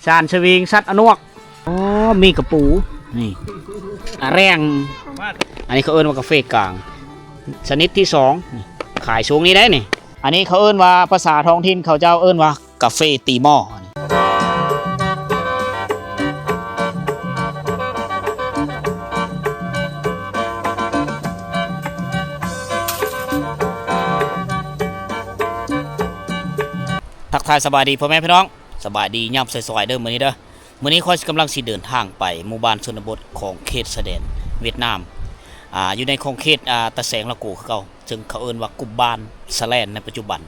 ຊານສະວິງ ສັດອະນວກ. ອໍ ມີກະປູ ນີ້ ອາແຣງ. ອັນນີ້ເຂົາເອີ້ນວ່າກາເຟກາງ ຊະນິດທີສອງ ນີ້ ຂາຍຊ່ວງນີ້ໄດ໋ນີ້. ອັນນີ້ເຂົາເອີ້ນວ່າ ພາສາທ້ອງຖິ່ນເຂົາເຈົ້າເອີ້ນວ່າ ກາເຟຕີໝໍ້. ທັກທາຍສະບາຍດີພໍ່ແມ່ພີ່ນ້ອງ, ສະບາຍດີຍາມສວາຍໆເດີ ມື້ນີ້ເດີ. ມື້ນີ້ຂ້ອຍກຳລັງຊິເດີນທາງໄປໝູ່ບ້ານຊົນນະບົດຂອງເຂດຊາຍແດນຫວຽດນາມ ອ່າ ຢູ່ໃນຂອງເຂດ ອ່າ ຕາແສງ ລະໂກ ຄືເກົ່າ, ເຊິ່ງເຂົາເອີ້ນວ່າກຸ່ມບ້ານສະແລນໃນປັດຈຸບັນ.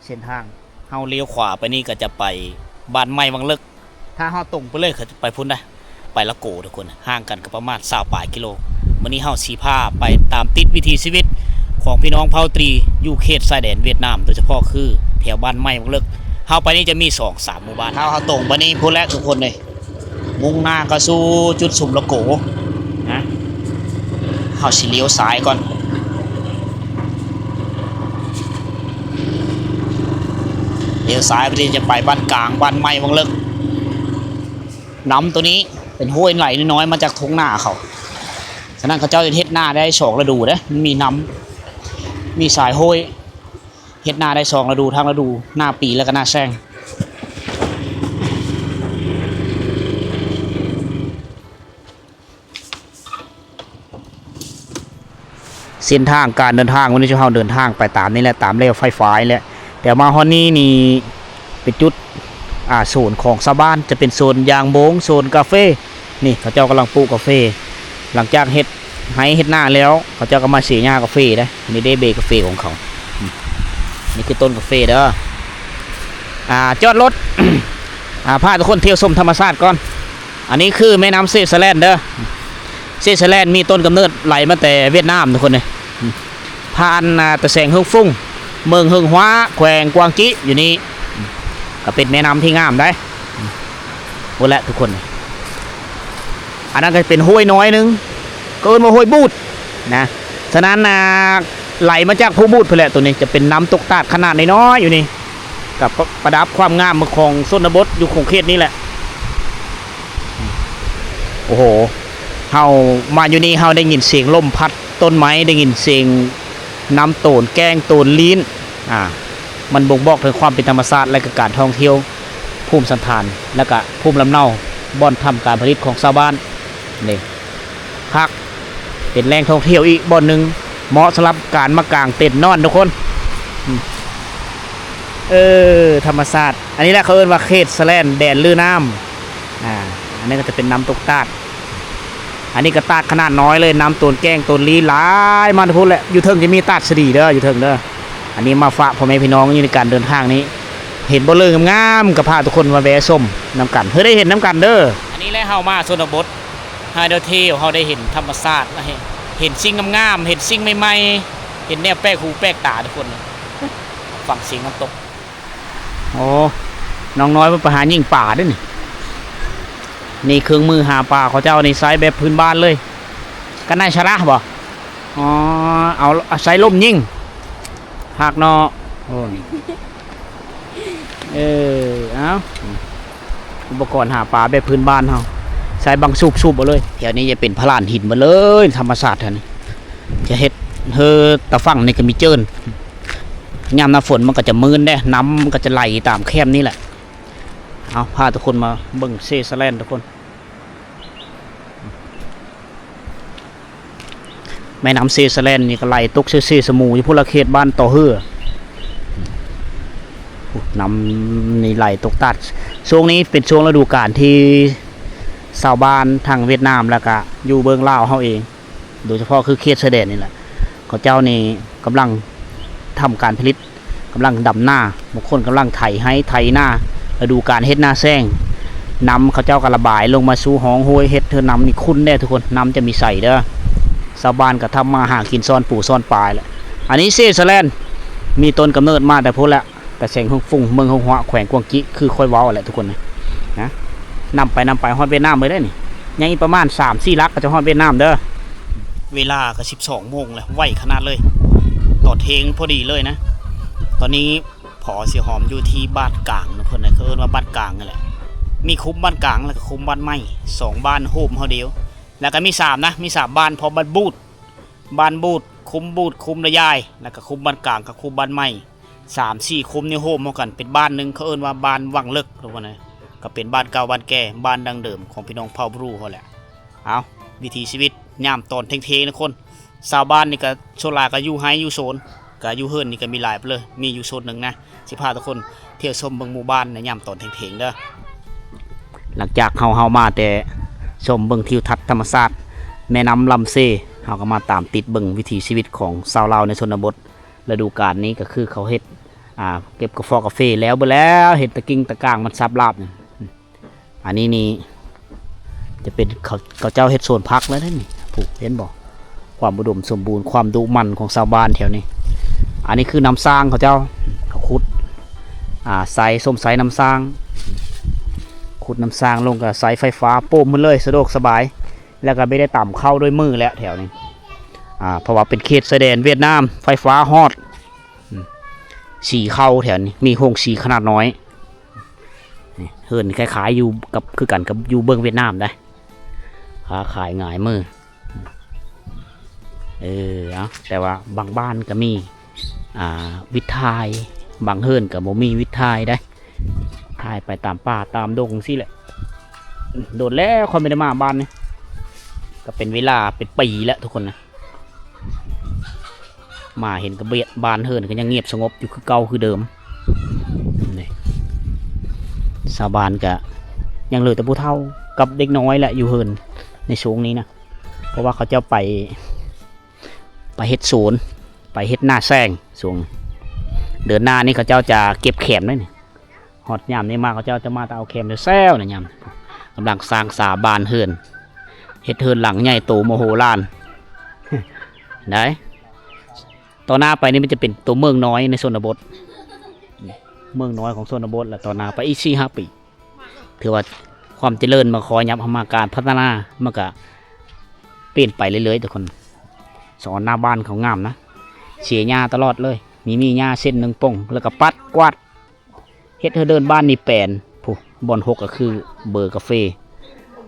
ເສັ້ນທາງເຮົາລ້ຽວຂວາໄປນີ້ກໍຈະໄປບ້ານໃໝ່ວັງເລິກ, ຖ້າເຮົາຕົງໄປເລີຍກໍຈະໄປພຸ້ນໄດ໋ ໄປລະໂກທຸກຄົນ, ຫ່າງກັນກໍປະມານຊາວປາຍກິໂລ. ມື້ນີ້ເຮົາຊິພາໄປຕາມຕິດວິຖີຊີວິດຂອງພີ່ນ້ອງເຜົ່າຕຣີຢູ່ເຂດຊາຍແດນຫວຽດນາມ, ໂດຍສະເພາະຄືແຖວບ້ານໃໝ່ວັງເລິກ. ເຮົາໄປນີ້ຈະມີສອງສາມໝູ່ບ້ານ. ເຮົາ ເຮົາຕົງໄປນີ້ພຸ້ນແຫຼະທຸກຄົນເອີຍ. ມຸ່ງໜ້າເຂົ້າສູ່ຈຸດຊຸມລະໂກນະ. ເຮົາຊິລ້ຽວຊ້າຍກ່ອນ, ລ້ຽວຊ້າຍໄປທີ່ຈະໄປບ້ານກາງ ບ້ານໃໝ່ວັງເລິກ. ນ້ຳໂຕນີ້ເປັນຫ້ວຍໄຫຼນ້ອຍໆມາຈາກທົ່ງນາເຂົາ, ສະນັ້ນເຂົາເຈົ້າເຮັດນາໄດ້ສອງລະດູເດ້, ມັນມີນ້ຳ ມີສາຍຫ້ວຍ. ເຮັດນາໄດ້ສອງລະດູ, ທັງລະດູໜ້າປີ ແລະກະໜ້າແລ້ງ. ເສັ້ນທາງການເດີນທາງ ວັນນີ້ເຮົາເດີນທາງໄປຕາມນີ້ແຫຼະ, ຕາມແລວໄຟຟ້ານີ້ແຫຼະ. ແຕ່ມາຮອດນີ້ນີ້ເປັນຈຸດ ອ່າ ໂຊນຂອງຊາວບ້ານ, ຈະເປັນໂຊນຢາງບົງ, ໂຊນກາເຟ. ນີ້ເຂົາເຈົ້າກຳລັງປູກກາເຟ, ຫຼັງຈາກເຮັດໄຮ່ເຮັດນາແລ້ວ ເຂົາເຈົ້າກໍມາເສຍຫຍ້າກາເຟເດ້. ນີ້ເດ້ເບກາເຟຂອງເຂົາ, ນີ້ຄືຕົ້ນກາເຟເດີ. ອ່າ ຈອດລົດ ອ່າ ພາທຸກຄົນທ່ຽວຊົມທຳມະຊາດກ່ອນ. ອັນນີ້ຄືແມ່ນ້ຳເຊສະແລນເດີ. ເຊສະແລນມີຕົ້ນກຳເນີດໄຫຼມາແຕ່ຫວຽດນາມທຸກຄົນເອີຍ. ຜ່ານ ອ່າ ຕາແສງເຮິງຟຸ້ງ ເມືອງເຮິງຮວາ ແຂວງກວາງຈີ ຢູ່ນີ້ ກໍເປັນແມ່ນ້ຳທີ່ງາມໄດ໋. ໂອ້ ແຫຼະທຸກຄົນ, ອັນນັ້ນກໍເປັນຫ້ວຍນ້ອຍໜຶ່ງ ກໍເອີ້ນວ່າຫ້ວຍບູດນະ. ສະນັ້ນ ອ່າ ໄຫຼມາຈາກພູບູດພຸ້ນແຫຼະ. ໂຕນີ້ຈະເປັນນ້ຳຕົກຕາດຂະໜາດນ້ອຍໆຢູ່ນີ້, ກໍປະ ປະດັບຄວາມງາມຂອງຊົນນະບົດຢູ່ຂົງເຂດນີ້ແຫຼະ. ໂອ້ໂຫ ເຮົາມາຢູ່ນີ້ ເຮົາໄດ້ຍິນສຽງລົມພັດ ຕົ້ນໄມ້, ໄດ້ຍິນສຽງນ້ຳໂຕນແກ້ງໂຕນລີ້ນ. ອ່າ ມັນບົ່ງບອກເຖິງຄວາມເປັນທຳມະຊາດ ແລະ ກໍການທ່ອງທ່ຽວພູມສັນຖານ ແລະ ກະພູມລຳເນົາ ບ່ອນທຳການຜະລິດຂອງຊາວບ້ານ. ນີ້ ພັກ ເປັນແຫຼ່ງທ່ອງທ່ຽວອີກບ່ອນໜຶ່ງ ເໝາະສຳລັບການມາກາງເຕັນນອນທຸກຄົນ. ອືມ ເອີ ທຳມະຊາດ. ອັນນີ້ແຫຼະເຂົາເອີ້ນວ່າເຂດສະແລນແດນລືນ້ຳ. ອ່າ ອັນນີ້ກໍຈະເປັນນ້ຳຕົກຕາດ. ອັນນີ້ກໍຕາດຂະໜາດນ້ອຍເລີຍ, ນ້ຳໂຕນແກ້ງໂຕນລີ້ນຫຼາຍມາແຕ່ພຸ້ນແຫຼະ. ຢູ່ເທິງຈະມີຕາດສະດີເດີ ຢູ່ເທິງເດີ. ອັນນີ້ມາຝາກພໍ່ແມ່ພີ່ນ້ອງຢູ່ໃນການເດີນທາງນີ້. ເຫັນບໍ່ເລີງາມໆ ກໍພາທຸກຄົນມາແວ່ຊົມນຳກັນ ເຮີ້ ໄດ້ເຫັນນຳກັນເດີ. ອັນນີ້ແຫຼະເຮົາມາຊົນນະບົດ ເຮົາໄດ້ທ່ຽວ ເຮົາໄດ້ເຫັນທຳມະຊາດ ເຫັນ ເຫັນສິ່ງງາມໆ ເຫັນສິ່ງໃໝ່ໆ ເຫັນແນວແປກຫູແປກຕາທຸກຄົນ. ຟັງສຽງນ້ຳຕົກ. ໂອ້ ນ້ອງນ້ອຍເພິ່ນໄປຫາຍິງປາເດ້ນີ້. ນີ້ເຄື່ອງມືຫາປາເຂົາເຈົ້ານີ້ໃຊ້ແບບພື້ນບ້ານເລີຍ. ກັນໄດ້ສະລະບໍ່? ອໍ ເອົາ ເອົາໃຊ້ລົມຍິງ. ຄັກເນາະ. ໂອ້ ເອີ ເອົາ ອຸປະກອນຫາປາແບບພື້ນບ້ານເຮົາ ໃຊ້ບັງສູບສູບເອົາເລີຍ. ແຖວນີ້ຈະເປັນພະລານຫີນໝົດເລີຍ, ທຳມະຊາດແຖວນີ້ ຈະເຮັດເຮີຕາຝັ່ງນີ້ກໍມີເຈີນ. ຍາມໜ້າຝົນມັນກໍຈະມື່ນເດ້, ນ້ຳມັນກໍຈະໄຫຼຕາມແຄມນີ້ແຫຼະ. ເອົາ ພາທຸກຄົນມາເບິ່ງເຊສະແລນທຸກຄົນ. ແມ່ນ້ຳເຊສະແລນນີ້ກໍໄຫຼຕົກເຊສະໝູຢູ່ພຸ້ນລະ ເຂດບ້ານຕໍ່ເຮືອ. ນ້ຳນີ້ໄຫຼຕົກຕາດ. ຊ່ວງນີ້ເປັນຊ່ວງລະດູການທີ່ຊາວບ້ານທາງຫວຽດນາມ ແລ້ວກະຢູ່ເບື້ອງລາວເຮົາເອງ ໂດຍສະເພາະຄືເຂດຊາຍແດນນີ້ແຫຼະ ເຂົາເຈົ້ານີ້ກຳລັງທຳການຜະລິດ ກຳລັງດຳນາ, ບາງຄົນກຳລັງໄຖໄຮ່ໄຖນາ, ລະດູການເຮັດນາແລ້ງ. ນ້ຳເຂົາເຈົ້າກໍລະບາຍລົງມາສູ່ຮ່ອງຫ້ວຍ ເຮັດໃຫ້ນ້ຳນີ້ຂຸ້ນແດ່ທຸກຄົນ, ນ້ຳຈະມີໃສເດີ. ຊາວບ້ານກໍທຳມາຫາກິນ ຊ້ອນປູຊ້ອນປາແຫຼະ. ອັນນີ້ເຊສະແລນ ມີຕົ້ນກຳເນີດມາແຕ່ພຸ້ນແຫຼະ, ຕາແສງເຮິງຟຸ້ງ ເມືອງເຮິງຮວາ ແຂວງກວາງຈີ ຄືຂ້ອຍເວົ້າແຫຼະທຸກຄົນນະ. ນຳໄປ ນຳໄປຮອດຫວຽດນາມເລີຍເດ້ນີ້, ຍັງອີກປະມານສາມສີ່ຫຼັກກໍຈະຮອດຫວຽດນາມເດີ. ເວລາກໍສິບສອງໂມງແລ້ວ, ໄວຂະໜາດເລີຍ, ຕອນທ່ຽງພໍດີເລີຍນະ. ຕອນນີ້ ພໍເສຍຫອມຢູ່ທີ່ບ້ານກາງທຸກຄົນນະ, ເຂົາເອີ້ນວ່າບ້ານກາງນັ້ນແຫຼະ. ມີຄຸ້ມບ້ານກາງ ແລ້ວກໍຄຸ້ມບ້ານໃໝ່ ສອງບ້ານໂຮມເຮົາດຽວ ແລ້ວກໍມີສາມນະ ມີສາມບ້ານ ເພາະບ້ານບູດ ບ້ານບູດ ຄຸ້ມບູດ ຄຸ້ມລະຍາຍ ແລ້ວກໍຄຸ້ມບ້ານກາງກັບຄຸ້ມບ້ານໃໝ່ ສາມສີ່ຄຸ້ມນີ້ໂຮມເຂົ້າກັນເປັນບ້ານໜຶ່ງ ເຂົາເອີ້ນວ່າບ້ານວັງເລິກ ທຸກຄົນເອີຍ ກໍເປັນບ້ານເກົ່າບ້ານແກ່ ບ້ານດັ້ງເດີມຂອງພີ່ນ້ອງເຜົ່າບຣູເຮົາແຫຼະ. ເອົາ ວິຖີຊີວິດຍາມຕອນເທີງໆ ທຸກຄົນ ຊາວບ້ານນີ້ກໍສ່ວນຫຼາຍກໍຢູ່ໄຮ່ຢູ່ສວນ ກໍຢູ່ເຮືອນນີ້ກໍມີຫຼາຍເລີຍ ມີຢູ່ໂຊນໜຶ່ງນະ ຊິພາທຸກຄົນທ່ຽວຊົມເບິ່ງໝູ່ບ້ານໃນຍາມຕອນເທີງໆ ເດີ. ຫຼັງຈາກເຮົາ ເຮົາມາແຕ່ຊົມເບິ່ງທິວທັດທຳມະຊາດແມ່ນ້ຳລຳເຊ ເຮົາກໍມາຕາມຕິດເບິ່ງວິຖີຊີວິດຂອງຊາວລາວໃນຊົນນະບົດ. ລະດູການນີ້ກໍຄືເຂົາເຮັດ ອ່າ ເກັບກາແຟ ກາເຟແລ້ວເບິດແລ້ວ ເຮັດຕະກິ່ງຕະກາງມັນສັບລາບນີ້. ອັນນີ້ນີ້ຈະເປັນເຂົາ ເຂົາເຈົ້າເຮັດສວນຜັກແລ້ວເດ້ນີ້ ຜູ້ເຫັນບໍ່ ຄວາມອຸດົມສົມບູນ ຄວາມດຸໝັ່ນຂອງຊາວບ້ານແຖວນີ້. ອັນນີ້ຄືນ້ຳສ້າງເຂົາເຈົ້າ ເຂົາຂຸດ ອ່າ ໃສ່ ຊົມໃສ່ນ້ຳສ້າງ ຂຸດນ້ຳສ້າງລົງກໍໃສ່ໄຟຟ້າໂປ້ມມັນເລີຍ ສະດວກສະບາຍ ແລ້ວກໍບໍ່ໄດ້ຕຳເຂົ້າດ້ວຍມືແລ້ວແຖວນີ້ ອ່າ ເພາະວ່າເປັນເຂດຊາຍແດນຫວຽດນາມ ໄຟຟ້າຮອດ. ອືມ ສີເຂົ້າແຖວນີ້ ມີໂຮງສີຂະໜາດນ້ອຍ ນີ້ ເຮືອນຄ້າຍໆຢູ່ກັບ ຄືກັນກັບຢູ່ເບື້ອງຫວຽດນາມໄດ໋ ຄ້າຂາຍງ່າຍມື. ເອີ ເອົາ ແຕ່ວ່າບາງບ້ານກໍມີ ອ່າ ວິດຖ່າຍ ບາງເຮືອນກໍບໍ່ມີວິດຖ່າຍໄດ໋ ຖ່າຍໄປຕາມປ່າຕາມດົງຊີ້ແຫຼະ. ໂດນແລ້ວຂ້ອຍບໍ່ໄດ້ມາບ້ານນີ້ ກໍເປັນເວລາເປັນປີແລ້ວທຸກຄົນນະ. ມາເຫັນກະບຽດ ບ້ານເຮືອນກໍຍັງງຽບສະຫງົບຢູ່ຄືເກົ່າຄືເດີມ. ນີ້ ຊາວບ້ານກະຍັງເຫຼືອແຕ່ຜູ້ເຖົ້າກັບເດັກນ້ອຍແຫຼະຢູ່ເຮືອນໃນຊ່ວງນີ້ນະ ເພາະວ່າເຂົາເຈົ້າໄປ ໄປເຮັດສວນ ໄປເຮັດນາແຊງຊ່ວງ ເດືອນໜ້ານີ້ເຂົາເຈົ້າຈະເກັບແຄມເດ້ນີ້. ຮອດຍາມນີ້ມາ ເຂົາເຈົ້າຈະມາແຕ່ເອົາແຄມແຊວໆ ນະ ຍາມ ກຳລັງສ້າງສາບ້ານເຮືອນ ເຮັດເຮືອນຫຼັງໃຫຍ່ໂຕມະໂຫລານໄດ໋. ຕໍ່ໜ້າໄປນີ້ມັນຈະເປັນຕົວເມືອງນ້ອຍໃນຊົນນະບົດ ເມືອງນ້ອຍຂອງຊົນນະບົດ ແລະ ຕໍ່ໜ້າໄປອີກສີ່ຫ້າປີ ຖືວ່າຄວາມຈະເລີນມັນກໍຄ່ອຍຫຍັບເຂົ້າມາ ການພັດທະນາມັນກະປ່ຽນໄປເລື້ອຍໆ ທຸກຄົນ. ສອນໜ້າບ້ານເຂົາງາມນະ ເສຍຫຍ້າຕະຫຼອດເລີຍ ມີ ມີຫຍ້າເສັ້ນໜຶ່ງປົ່ງ ແລ້ວກໍປັດກວາດ ເຮັດໃຫ້ເດີ່ນບ້ານນີ້ແປນ ຜູ້ ບ່ອນຫົກກໍຄືເບີກາເຟ.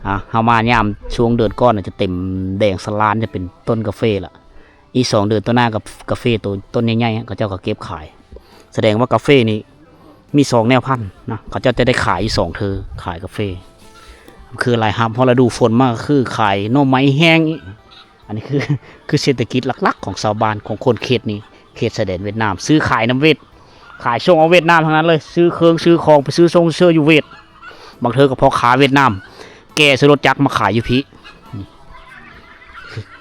ອ່າ ເຮົາມາຍາມຊ່ວງເດືອນກ່ອນນະ ຈະເຕັມແດງສະຫຼານ ຈະເປັນຕົ້ນກາເຟລະ. ອີກສອງເດືອນຕໍ່ໜ້າ ກາ ກາເຟໂຕຕົ້ນໃຫຍ່ໆ ເຂົາເຈົ້າກໍເກັບຂາຍ. ສະແດງວ່າກາເຟນີ້ມີສອງແນວພັນນະ ເຂົາເຈົ້າຈະໄດ້ຂາຍຢູ່ສອງເທື່ອ ຂາຍກາເຟ. ຄືລາຍຮັບຮອດລະດູຝົນມາ ກໍຄືຂາຍໜໍ່ໄມ້ແຫ້ງອີກ. ອັນນີ້ຄື ຄືເສດຖະກິດຫຼັກໆຂອງຊາວບ້ານຂອງຄົນເຂດນີ້ ເຂດຊາຍແດນຫວຽດນາມ ຊື້ຂາຍນຳຫວຽດ ຂາຍສົ່ງອອກຫວຽດນາມທັງນັ້ນເລີຍ ຊື້ເຄື່ອງຊື້ຂອງໄປຊື້ຊົງເຊື້ອຢູ່ຫວຽດ ບາງເທື່ອກໍພໍ່ຄ້າຫວຽດນາມແກ່ໃສ່ລົດຈັກມາຂາຍຢູ່ພີ້.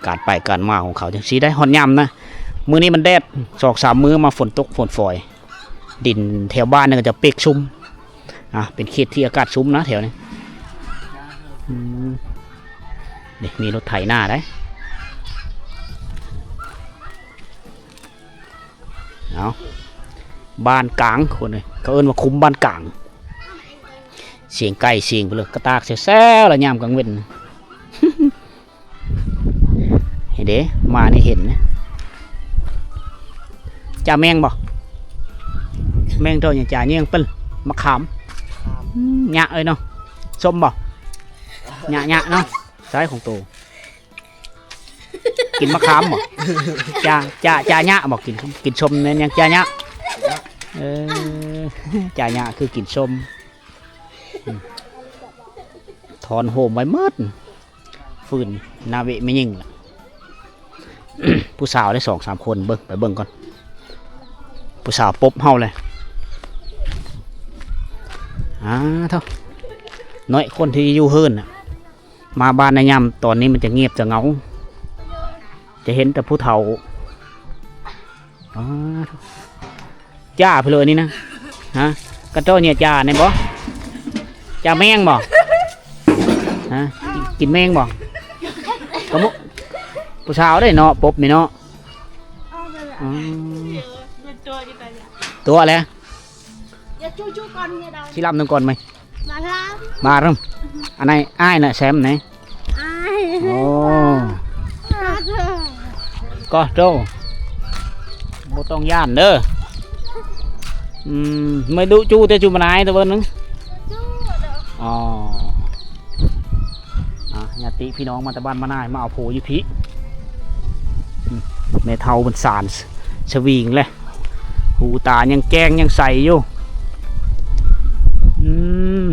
ການໄປການມາຂອງເຂົາຈັ່ງຊີ້ໄດ໋ ຮອດຍາມນະ ມື້ນີ້ມັນແດດ ສອງສາມມື້ມາຝົນຕົກຝົນຝອຍ ດິນແຖວບ້ານນີ້ກໍຈະເປກຊຸ່ມ ອ່າ ເປັນເຂດທີ່ອາກາດຊຸ່ມນະແຖວນີ້. ອືມ ນີ້ມີລົດໄຖນາໄດ໋ ເອົາ ບ້ານກາງຄົນເອີຍ ເຂົາເອີ້ນວ່າຄຸ້ມບ້ານກາງ. ສຽງໄກ່ສຽງເພິ່ນເລີຍ ກະຕາກແຊວໆລະຍາມກາງເວັນ. ເຫັນເດ້ ມານີ້ເຫັນນະ ຈາແມງບໍ່? ແມງໂຕຫຍັງ ຈາຫຍັງເປັນ ມະຂາມ ອືມ ຍະເອີຍເນາະ ສົ້ມບໍ່? ຍະ ຍະເນາະ ໃຊ້ຂອງໂຕ ກິນມະຂາມບໍ່? ຈາ ຈາ ຈາຍະບໍ່? ກິນ ກິນສົ້ມແມ່ນຫຍັງ ຈາຍະ ເອີ ຈາຍະຄືກິນສົ້ມ. ອືມ ຖອນໂຮມໄວ້ໝົດ ຟືນໜ້າເວະແມ່ຍິງລະ ຜູ້ສາວໄດ້ສອງສາມຄົນ ເບິ່ງ ໄປເບິ່ງກ່ອນ ຜູ້ສາວປົບເຮົາເລີຍ. ອາ ເທົ່າ ນ້ອຍຄົນທີ່ຢູ່ເຮືອນນະ ມາບ້ານໃນຍາມຕອນນີ້ມັນຈະງຽບຈະເຫງົາ ຈະເຫັນແຕ່ຜູ້ເຖົ້າ. ອໍ ຈ້າເພິ່ນເລີຍນີ້ນະ ຮະ ກະໂຕເນຍ ຈ້າແມ່ນບໍ່? ຈ້າແມງບໍ່? ຮະ ກິນແມງບໍ່? ກະມຸ ຜູ້ສາວເດ້ເນາະ ປົບນີ້ເນາະ. ອໍ ຕົວະແຫຼະ ຊິລຳນຳກ່ອນໄໝ? ມາລຳ ມາລຳ ອັນໃດອ້າຍນະ ແຊມໃດ? ອ້າຍ ໂອ້ ກໍໂຕ ບໍ່ຕ້ອງຢ້ານເດີ. ອືມ ໄມ່ດຸຈູ້ແຕ່ຈູ້ມານາຍຕະເບິ່ນໜຶ່ງ. ຈູ້ເດີ. ອໍ ອ່າ ຍາດຕິພີ່ນ້ອງມາແຕ່ບ້ານມານາຍ ມາເອົາຜົວຢູ່ພີ້. ອືມ ແມ່ເຖົ້າເພິ່ນສານສະວິງແຫຼະ ຫູຕາຍັງແຈ້ງຍັງໃສຢູ່. ອືມ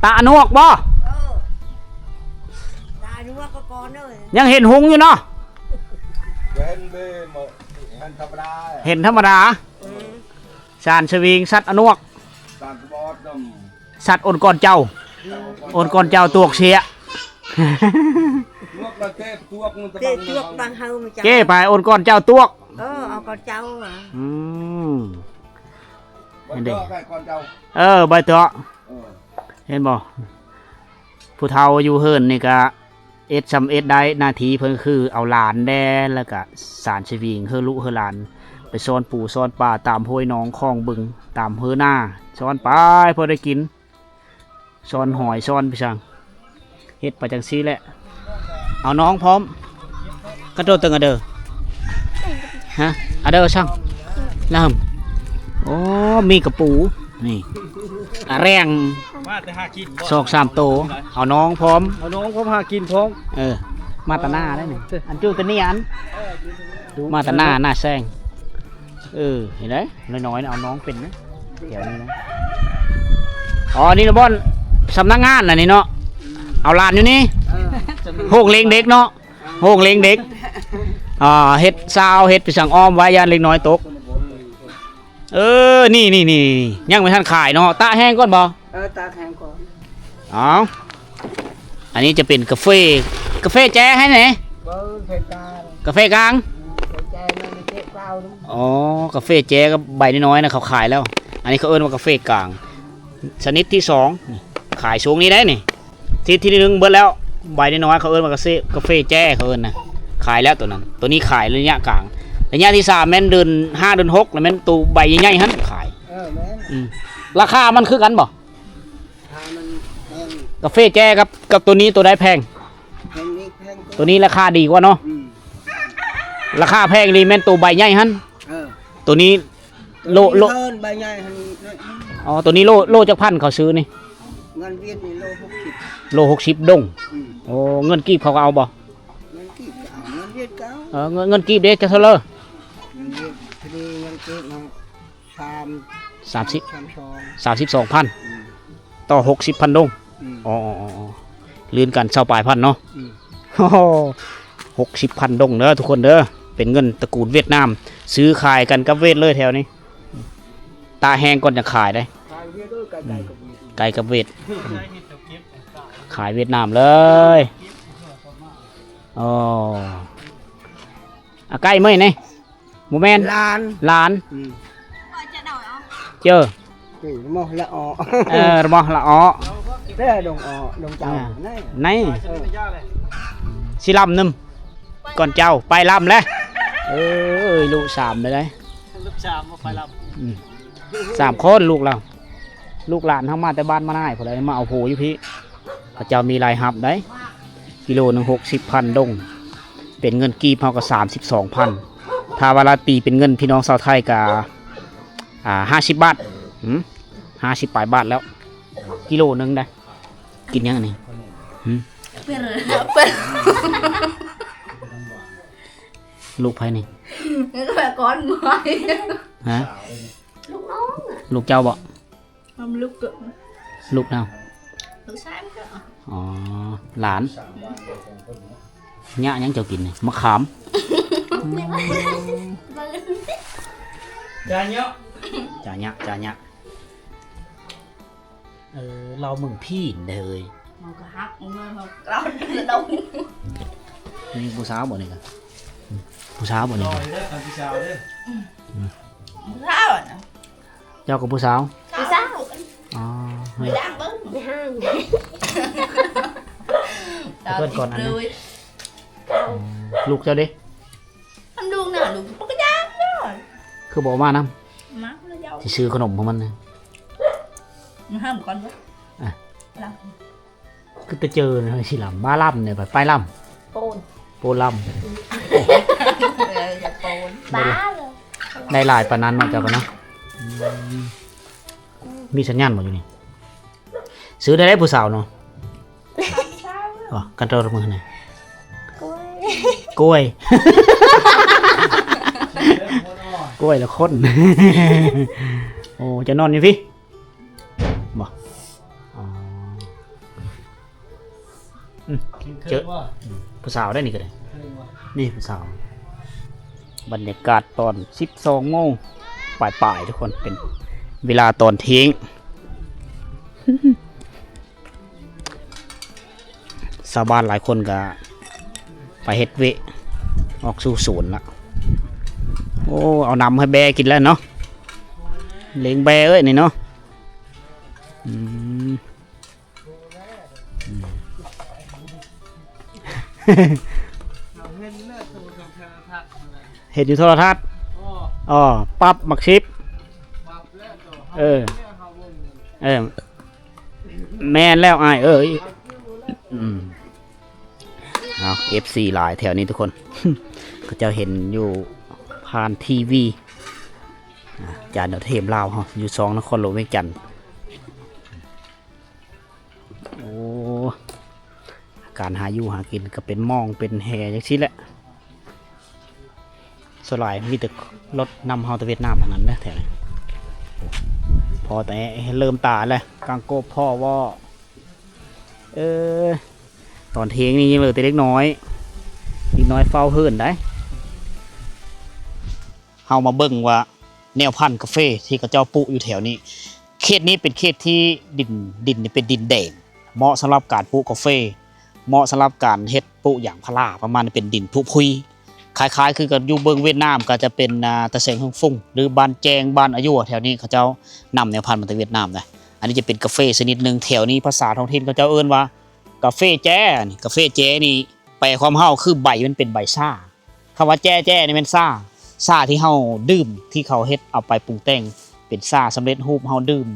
ຕາອະນວກບໍ່? ເອີ ຕາອະນວກກໍກ່ອນເອີຍ ຍັງເຫັນຮຸງຢູ່ເນາະ. ເຫັນເດ້ ເຫັນທຳມະດາ ເຫັນທຳມະດາ. ອືມ ສານສະວິງ ສັດອະນວກ ສານກະບອດນຳ ສັດອົນກ່ອນເຈົ້າ ອົນກ່ອນເຈົ້າຕວກເສຍ ນວກລະເກບຕວກມັນຕະບັງ ເກບຕວກບັງເຮົາ ເກບໄປອົນກ່ອນເຈົ້າຕວກ. ເອີ ເອົາກ່ອນເຈົ້າ. ອືມ ໃບເຕາະ ເອີ ໃບເຕາະ. ເອີ ເຫັນບໍ່ ຜູ້ເຖົ້າຢູ່ເຮືອນນີ້ກະ ເຮັດສ່ຳເຮັດໄດ້ ໜ້າທີ່ເພິ່ນຄືເອົາຫຼານແດ່ ແລ້ວກະສານສະວິງເຮີລູກເຮີຫຼານ ໄປຊ່ອນປູຊ່ອນປາຕາມຫ້ວຍໜອງຂອງບຶງ ຕາມເຮີນາ ຊ່ອນໄປພໍໄດ້ກິນ ຊ່ອນຫອຍຊ່ອນໄປຊ່າງ ເຮັດໄປຈັ່ງຊີ້ແຫຼະ. ເອົານ້ອງພ້ອມ ກະໂດດເຕີງອະເດີ ຮະ ອະເດີຊ່າງ ລຳ ໂອ້ ມີກະປູ ນີ້ ອາແຣງ ມາແຕ່ຫາກິນ ສອງສາມໂຕ ເອົານ້ອງພ້ອມ ເອົານ້ອງພ້ອມຫາກິນພ້ອມ. ເອີ ມາຕາໜ້າໄດ້ນີ້ ເອີ ອັນຈຸຕານີ້ອັນ ມາຕາໜ້າ ໜ້າແຊງ. ເອີ ເຫັນໄດ໋ ນ້ອຍໆ ເອົານ້ອງເປັນນະ ແຖວນີ້ນະ. ອໍ ນີ້ລະບ່ອນສຳນັກງານອັນນີ້ເນາະ ເອົາຫຼານຢູ່ນີ້ ເອີ ໂຮງລ້ຽງເດັກເນາະ. ໂຮງລ້ຽງເດັກ ອ່າ ເຮັດຊາວ ເຮັດໄປສັງອ້ອມໄວ້ ຢ້ານເດັກນ້ອຍຕົກ. ເອີ ນີ້ໆ ຍັງບໍ່ທັນຂາຍເນາະ ຕາກແຫ້ງກ່ອນບໍ່? ເອີ ຕາກແຫ້ງກ່ອນ. ເອົາ ອັນນີ້ຈະເປັນກາເຟ ກາເຟແຈໃຫ້ແດ່. ເອີ ກາເຟກາງ ກາເຟກາງ. ອືມ ກາເຟແຈມັນເຈັບເກົ້ານະ. ອໍ ກາເຟແຈກັບໃບນ້ອຍໆນະ ເຂົາຂາຍແລ້ວ. ອັນນີ້ເຂົາເອີ້ນວ່າກາເຟກາງ ຊະນິດທີສອງ ນີ້ ຂາຍຊ່ວງນີ້ໄດ໋ນີ້. ທີ ທີໜຶ່ງເບິດແລ້ວ ໃບນ້ອຍໆ ເຂົາເອີ້ນວ່າກາເຊ ກາເຟແຈ້ ເຂົາເອີ້ນນະ ຂາຍແລ້ວໂຕນັ້ນ. ໂຕນີ້ຂາຍໄລຍະກາງ ໄລຍະທີສາມແມ່ນເດືອນຫ້າເດືອນຫົກ ແລ້ວແມ່ນໂຕໃບໃຫຍ່ໆຫັ້ນຂາຍ. ເອີ ແມ່ນ. ອືມ ລາຄາມັນຄືກັນບໍ່? ລາຄາມັນແພງ. ກາເຟແຈ້ກັບ ກັບໂຕນີ້ໂຕໃດແພງ? ແພງນີ້ແພງກວ່າ ໂຕນີ້ລາຄາດີກວ່າເນາະ. ອືມ ລາຄາແພງນີ້ແມ່ນໂຕໃບໃຫຍ່ຫັ້ນ. ເອີ ໂຕນີ້ ໂລ ໂລ ເພິ່ນໃບໃຫຍ່ຫັ້ນໜ້ອຍໜຶ່ງ. ອໍ ໂຕນີ້ໂລ ໂລຈັກພັນເຂົາຊື້ນີ້? ເງິນຫວຽດນີ້ໂລຫົກສິບ ໂລຫົກສິບດົງ. ອືມ ໂອ້ ເງິນກີບເຂົາກໍເອົາບໍ່? ເງິນກີບກໍເອົາ ເງິນຫວຽດກໍເອົາ. ເອີ ເງິນ ເງິນກີບເດ້ ຈັກເທົ່າເລີ? ເງິນຫວຽດ ພໍດີເງິນກີບເນາະ ສາມ ສາມສິບ ສາມສອງ ສາມສິບສອງພັນ. ອືມ ຕໍ່ຫົກສິບພັນດົງ. ອືມ ອໍໆໆໆ ລື່ນກັນຊາວປາຍພັນເນາະ. ອືມ ໂອ້ໂຫ ຫົກສິບພັນດົງເດີທຸກຄົນເດີ ເປັນເງິນຕະກູນຫວຽດນາມ ຊື້ຂາຍກັນກັບຫວຽດເລີຍແຖວນີ້. ຕາກແຫ້ງກ່ອນຈັ່ງຂາຍເດ້. ຂາຍຫວຽດເດີ ຂາຍ ອືມ ໃກ້ກັບຫວຽດ ໃກ້ກັບຫວຽດ ອືມ ຂາຍຫວຽດນາມເລີຍ. ອໍ ອາ ໃກ້ເມີຍນີ້ ບໍ່ແມ່ນ ຫຼານ ຫຼານ. ອືມ ເຈີ ເອີ ລະມໍລະອໍ ເອີ ລະມໍລະອໍ ເດີ ດົງອໍ ດົງເຈົ້າ ອ່າ ໃນ ໃນ ເອີ ຊິລຳນຳ ກ່ອນເຈົ້າໄປລຳແຫຼະ. ເອີ ລູກສາມເລີຍ ລູກສາມບໍ່ໄປລຳ. ອືມ ສາມຄົນລູກລາວ ລູກຫຼານເຮົາມາແຕ່ບ້ານມານາຍພຸ້ນແຫຼະ ມາເອົາຜົວຢູ່ພີ້. ເຂົາເຈົ້າມີລາຍຮັບໄດ໋ ກິໂລໜຶ່ງຫົກສິບພັນດົງ ເປັນເງິນກີບເຮົາກໍສາມສິບສອງພັນ. ຖ້າວ່າລາວຕີເປັນເງິນພີ່ນ້ອງຊາວໄທກໍ ອ່າ ຫ້າສິບບາດ ຫື ຫ້າສິບປາຍບາດແລ້ວ ກິໂລໜຶ່ງໄດ໋. ກິນຫຍັງອັນນີ້? ຫື ເປີ ເປີ ລູກໃຜນີ້? ແລ້ວກໍກ່ອນມວຍ ຮະ? ລູກນ້ອງອະ ລູກເຈົ້າບໍ່? ອືມ ລູກ ລູກເຮົາ ລູກຊາຍມັນກໍ ອໍ ຫຼານ. ຫຍ້າຫຍັງເຈົ້າກິນນີ້? ມະຂາມ. ຈາເຍາະ ຈາຍະ ຈາຍະ. ເອີ ລາວເມືອງພີນເດ້ເຮີ້ຍ ມັນກໍຮັກເມືອງເຮົາ ລາວ ລາວ ນີ້ຜູ້ສາວບໍ່ນີ້ກະ? ອືມ ຜູ້ສາວບໍ່ນີ້ກະ? ຜູ້ສາວເດີ ອືມ ຜູ້ສາວນະ. ເຈົ້າກໍຜູ້ສາວ? ຜູ້ສາວ. ອໍ ໄປລ້າງເບິ່ງ ໄປຫ້າງ ເພິ່ນກ່ອນອັນນັ້ນ. ອືມ ລູກເຈົ້າເດ້? ມັນລູກນະ ລູກປະກະຍານເດີ. ຄືບໍ່ເອົາມານຳ? ມາລະເຈົ້າ ຊິຊື້ຂະໜົມໃຫ້ມັນນະ. ມາຫ້າມກ່ອນເດີ ອ່ະ ລຳ. ຄືແຕ່ເຈີນະ ຊິລຳ ມາລຳນີ້ ໄປ ໄປລຳ ໂປນ ໂປນລຳ. ເອີ ຢ່າໂປນ ໄດ້ຫຼາຍປານນັ້ນເນາະ ເຈົ້າກໍເນາະ. ອືມ ມີສັນຍານບໍ່ຢູ່ນີ້? ຊື່ແນວໃດຜູ້ສາວເນາະ? ບໍ່ ກັນໂຕມືນະ ກ້ວຍ ກ້ວຍ ກ້ວຍລະຄົນ. ໂອ້ ຈະນອນຢູ່ພີ້ບໍ່? ອໍ ອືມ ເຈີຜູ້ສາວໄດ໋ນີ້ກໍໄດ້ ນີ້ຜູ້ສາວ. ບັນຍາກາດຕອນສິບສອງໂມງປາຍໆ ທຸກຄົນ ເປັນເວລາຕອນທ່ຽງ. ຊາວບ້ານຫຼາຍຄົນກໍໄປເຮັດວຽກ ອອກສູ່ສວນລະ. ໂອ້ ເອົານ້ຳໃຫ້ແບ້ກິນແລ້ວເນາະ ລ້ຽງແບ້ເອີຍນີ້ເນາະ. ອືມ ອືມ ເຫັນຢູ່ໂທລະທັດ ອໍ ປັບໝາກສິບ ເອີ ເອີ ແມ່ນແລ້ວອ້າຍເອີຍ. ອືມ ເອົາ ເອັຟຊີ ຫຼາຍແຖວນີ້ທຸກຄົນ ເຂົາເຈົ້າເຫັນຢູ່ຜ່ານທີວີ. ອາ ຈານດາວເທມລາວເຮົາຢູ່ຊ່ອງນະຄອນຫຼວງວຽງຈັນ. ໂອ້ ການຫາຢູ່ຫາກິນກໍເປັນໝອງເປັນແຮ່ຈັ່ງຊີ້ແຫຼະ. ສ່ວນຫຼາຍມີແຕ່ລົດນຳເຮົາແຕ່ຫວຽດນາມທັງນັ້ນເດີແຖວນີ້. ພໍແຕ່ເລີ່ມຕາແລ້ວ ກາງໂກບພໍວໍ້. ເອີ ຕອນທ່ຽງນີ້ຍັງເຫຼືອແຕ່ເດັກນ້ອຍ ເດັກນ້ອຍເຝົ້າເຮືອນໄດ໋. ເຮົາມາເບິ່ງວ່າແນວພັນກາເຟທີ່ເຂົາເຈົ້າປູກຢູ່ແຖວນີ້ ເຂດນີ້ເປັນເຂດທີ່ດິນ ດິນນີ້ເປັນດິນແດງ ເໝາະສຳລັບການປູກກາເຟ ເໝາະສຳລັບການເຮັດປູກຢາງພາລາ ປະມານເປັນດິນຜຸຜຸຍ ຄ້າຍໆຄືກັນຢູ່ເບິ່ງຫວຽດນາມ ກໍຈະເປັນ ອ່າ ຕາແສງເຮືອງຟຸງ ຫຼື ບ້ານແຈ້ງ ບ້ານອາຍົວ ແຖວນີ້ເຂົາເຈົ້ານຳແນວພັນມາແຕ່ຫວຽດນາມນະ. ອັນນີ້ຈະເປັນກາເຟຊະນິດໜຶ່ງ ແຖວນີ້ພາສາທ້ອງຖິ່ນເຂົາເຈົ້າເອີ້ນວ່າກາເຟແຈ້. ກາເຟແຈ້ນີ້ແປຄວາມເຮົາຄືໃບມັນເປັນໃບຊາ ຄຳວ່າແຈ້ແຈ້ນີ້ແມ່ນຊາ ຊາທີ່ເຮົາດື່ມ ທີ່ເຂົາເຮັດເອົາໄປປຸງແຕ່ງເປັນຊາສຳເລັດຮູບ ເຮົາດື່ມ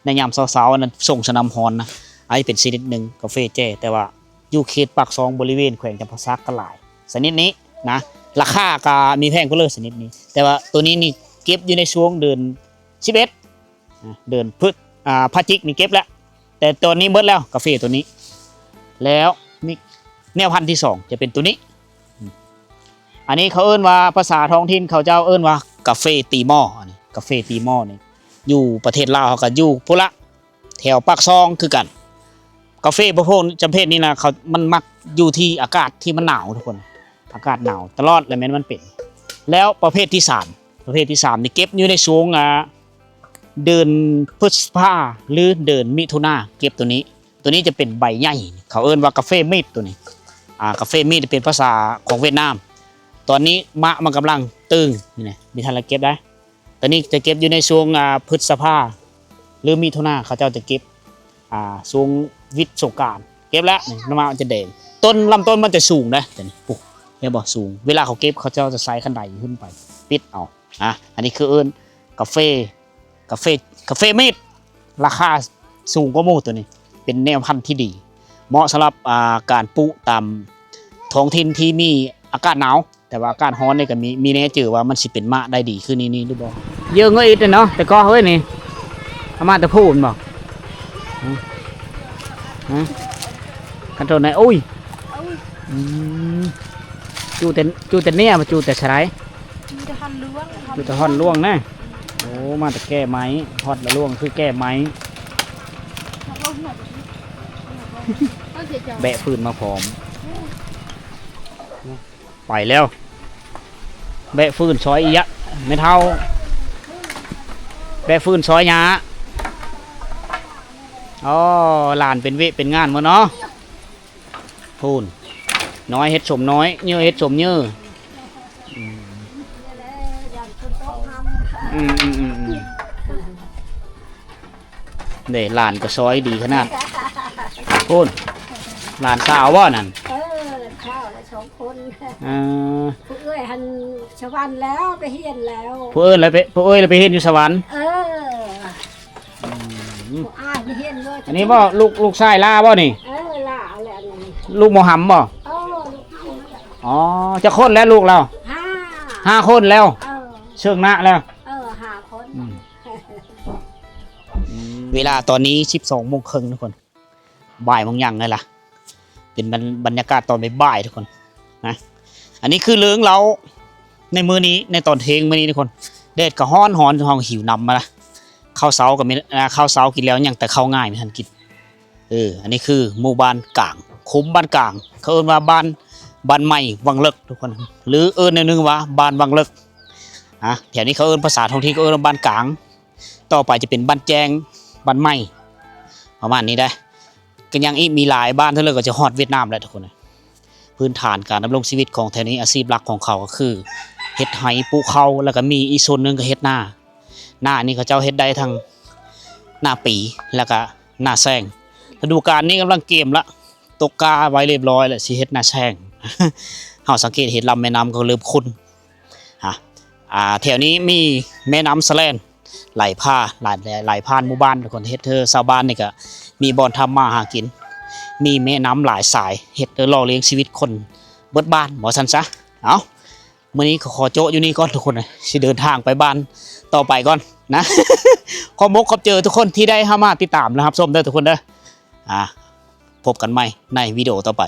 ໃນຍາມເຊົ້າໆ ອັນນັ້ນສົ່ງສະນ້ຳຮ້ອນນະ. ອັນນີ້ເປັນຊະນິດໜຶ່ງກາເຟແຈ້ ແຕ່ວ່າຢູ່ເຂດປາກຊ່ອງ ບໍລິເວນແຂວງຈຳປາສັກກໍຫຼາຍຊະນິດນີ້ນະ. ລາຄາກໍມີແພງກວ່າເລີຍຊະນິດນີ້ ແຕ່ວ່າໂຕນີ້ນີ້ເກັບຢູ່ໃນຊ່ວງເດືອນສິບເອັດ ອ່າ ເດືອນພຶດ ອ່າ ພະຈິກນີ້ເກັບແລ້ວ ແຕ່ຕອນນີ້ໝົດແລ້ວກາເຟໂຕນີ້. ແລ້ວນີ້ແນວພັນທີສອງຈະເປັນໂຕນີ້ ອືມ ອັນນີ້ເຂົາເອີ້ນວ່າ ພາສາທ້ອງຖິ່ນເຂົາເຈົ້າເອີ້ນວ່າກາເຟຕີມໍ ອັນນີ້ກາເຟຕີມໍນີ້ ຢູ່ປະເທດລາວເຮົາກໍຢູ່ພຸ້ນລະ ແຖວປາກຊ່ອງຄືກັນ. ກາເຟປະເພດ ຈຳເພດນີ້ນະ ເຂົາ ມັນມັກຢູ່ທີ່ອາກາດທີ່ມັນໜາວທຸກຄົນ ອາກາດໜາວຕະຫຼອດ ແລ້ວແມ່ນມັນເປັນ. ແລ້ວປະເພດທີສາມ ປະເພດທີສາມນີ້ເກັບຢູ່ໃນຊ່ວງ ອ່າ ເດືອນພຶດສະພາ ຫຼື ເດືອນມິຖຸນາ ເກັບໂຕນີ້. ໂຕນີ້ຈະເປັນໃບໃຫຍ່ ເຂົາເອີ້ນວ່າກາເຟມີດໂຕນີ້ ອ່າ ກາເຟມີດເປັນພາສາຂອງຫວຽດນາມ. ຕອນນີ້ໝາກມັນກຳລັງຕຶງ ນີ້ນະ ມີທັນລະເກັບໄດ້. ໂຕນີ້ຈະເກັບຢູ່ໃນຊ່ວງ ອ່າ ພຶດສະພາ ຫຼື ມິຖຸນາ ເຂົາເຈົ້າຈະເກັບ ອ່າ ຊ່ວງວິດສົງການ ເກັບແລ້ວນີ້ ໝາກມັນຈະແດງ. ຕົ້ນ ລຳຕົ້ນມັນຈະສູງເດ້ ໂຕນີ້ ປູ ເຫັນບໍ່ ສູງ. ເວລາເຂົາເກັບ ເຂົາເຈົ້າຈະໃຊ້ຄັນໄດຂຶ້ນໄປປິດເອົາ. ອ່າ ອັນນີ້ຄືເອີ້ນກາເຟ ກາເຟ ກາເຟມີດ ລາຄາສູງກວ່າໝູ່ໂຕນີ້ ເປັນແນວພັນທີ່ດີ ເໝາະສຳລັບ ອ່າ ການປູກຕາມທ້ອງຖິ່ນທີ່ມີອາກາດໜາວ ແຕ່ວ່າອາກາດຮ້ອນນີ້ກໍມີ ມີແນເຈີວ່າມັນຊິເປັນໝາກໄດ້ດີຄືນີ້ນີ້ຫຼືບໍ່. ເຢີເງີຍອິດເນາະ ແຕ່ກໍເຮີ້ຍນີ້ ເອົາມາແຕ່ພູ້ນບໍ່? ຮະ? ຮະ? ຄັນໂຕໄນ ໂອ້ຍ ອືມ ຈູແຕ່ ຈູແຕ່ເນຍ ຈູແຕ່ສະໄດ ຈູແຕ່ຮ່ອນຫຼວງ ຈູແຕ່ຮ່ອນຫຼວງນະ. ໂອ້ ມາແຕ່ແກ່ໄມ້ ຮອດລະຫຼວງຄືແກ່ໄມ້. ແບກຟືນມາພ້ອມ ໄປແລ້ວ ແບກຟືນຊອຍອີ່ຍະ ແມ່ເຖົ້າ ແບກຟືນຊອຍຫຍ້າ. ອໍ ຫຼານເປັນວຽກເປັນງານໝົດເນາະ. ພຸ້ນ ນ້ອຍເຮັດສົມນ້ອຍ ເຍີເຮັດສົມເຍີ. ອືມ ອືມ ເດ້ ຫຼານກໍຊອຍດີຂະໜາດ. ພຸ້ນ ຫຼານສາວບໍ່ນັ້ນ? ເອີ ຫຼານສາວລະສອງຄົນ. ເອີ ຜູ້ເອື້ອຍຫັ້ນສະຫວັນແລ້ວ ໄປຮຽນແລ້ວ. ຜູ້ເອື້ອຍລະໄປ ຜູ້ເອື້ອຍລະໄປຮຽນຢູ່ສະຫວັນ. ເອີ ອືມ ຜູ້ອ້າຍໄປຮຽນເລີຍ. ອັນນີ້ບໍ່ ລູກ ລູກຊາຍຫຼ້າບໍ່ນີ້? ເອີ ຫຼ້າແຫຼະນີ້. ລູກໝໍຫຳບໍ່? ເອີ ລູກເຮົາແຫຼະ. ອໍ ຈັກຄົນແລ້ວລູກລາວ? ຫ້າ ຫ້າຄົນແລ້ວ. ເອີ ເຊິ່ງນະແລ້ວ. ເອີ ຫ້າຄົນ. ອືມ ເວລາຕອນນີ້ສິບສອງໂມງເຄິ່ງທຸກຄົນ. ບ່າຍໂມງຫຍັງນີ້ລະ ເປັນບັນ ບັນຍາກາດຕອນບ່າຍໆ ທຸກຄົນນະ. ອັນນີ້ຄືເລື່ອງເລົ່າໃນມື້ນີ້ ໃນຕອນທ່ຽງມື້ນີ້ ທຸກຄົນ. ແດດກໍຮ້ອນໆ ເຮົາຫິວນ້ຳມາລະ. ເຂົ້າເຊົ້າກໍມີ ອາ ເຂົ້າເຊົ້າກິນແລ້ວ ຍັງແຕ່ເຂົ້າງ່າຍບໍ່ທັນກິນ. ເອີ ອັນນີ້ຄືໝູ່ບ້ານກາງ ຄຸ້ມບ້ານກາງ ເຂົາເອີ້ນວ່າບ້ານ ບ້ານໃໝ່ວັງເລິກ ທຸກຄົນ ຫຼືເອີ້ນແນວໜຶ່ງວ່າບ້ານວັງເລິກ. ອາ ແຖວນີ້ເຂົາເອີ້ນ ພາສາທ້ອງຖິ່ນເຂົາເອີ້ນວ່າບ້ານກາງ ຕໍ່ໄປຈະເປັນບ້ານແຈ້ງ ບ້ານໃໝ່ ປະມານນີ້ໄດ໋. ກໍຍັງອີກມີຫຼາຍບ້ານເທົ່າເລີຍກໍຈະຮອດຫວຽດນາມແລ້ວ ທຸກຄົນ. ພື້ນຖານການດຳລົງຊີວິດຂອງແຖວນີ້ ອາຊີບຫຼັກຂອງເຂົາກໍຄືເຮັດໄຮ່ປູກເຂົ້າ ແລ້ວກໍມີອີກສ່ວນໜຶ່ງກໍເຮັດນາ. ນານີ້ເຂົາເຈົ້າເຮັດໄດ້ທັງນາປີ ແລ້ວກໍນາແຊງ. ລະດູການນີ້ກຳລັງກຽມລະ ຕົກກ້າໄວ້ຮຽບຮ້ອຍລະ ຊິເຮັດນາແຊງ. ເຮົາສັງເກດເຫັນລຳແມ່ນ້ຳກໍເລີ່ມຂຸ່ນ. ອາ ອາ ແຖວນີ້ມີແມ່ນ້ຳສະແລນ ໄຫຼຜ່າ ໄຫຼ ໄຫຼຜ່ານໝູ່ບ້ານ ທຸກຄົນ. ເຮັດໃຫ້ຊາວບ້ານນີ້ກະມີບ່ອນທຳມາຫາກິນ ມີແມ່ນ້ຳຫຼາຍສາຍ ເຮັດໃຫ້ຫຼໍ່ລ້ຽງຊີວິດຄົນເບິດບ້ານ ວ່າຊັ້ນຊະ. ເອົ້າ ມື້ນີ້ກໍຂໍໂຈະຢູ່ນີ້ກ່ອນ ທຸກຄົນ ຊິເດີນທາງໄປບ້ານຕໍ່ໄປກ່ອນນະ. ຂອບອົກຂອບໃຈທຸກຄົນທີ່ໄດ້ເຂົ້າມາຕິດຕາມ ແລະ ຮັບຊົມເດີ ທຸກຄົນເດີ. ອາ ພົບກັນໃໝ່ໃນວິດີໂອຕໍ່ໄປ.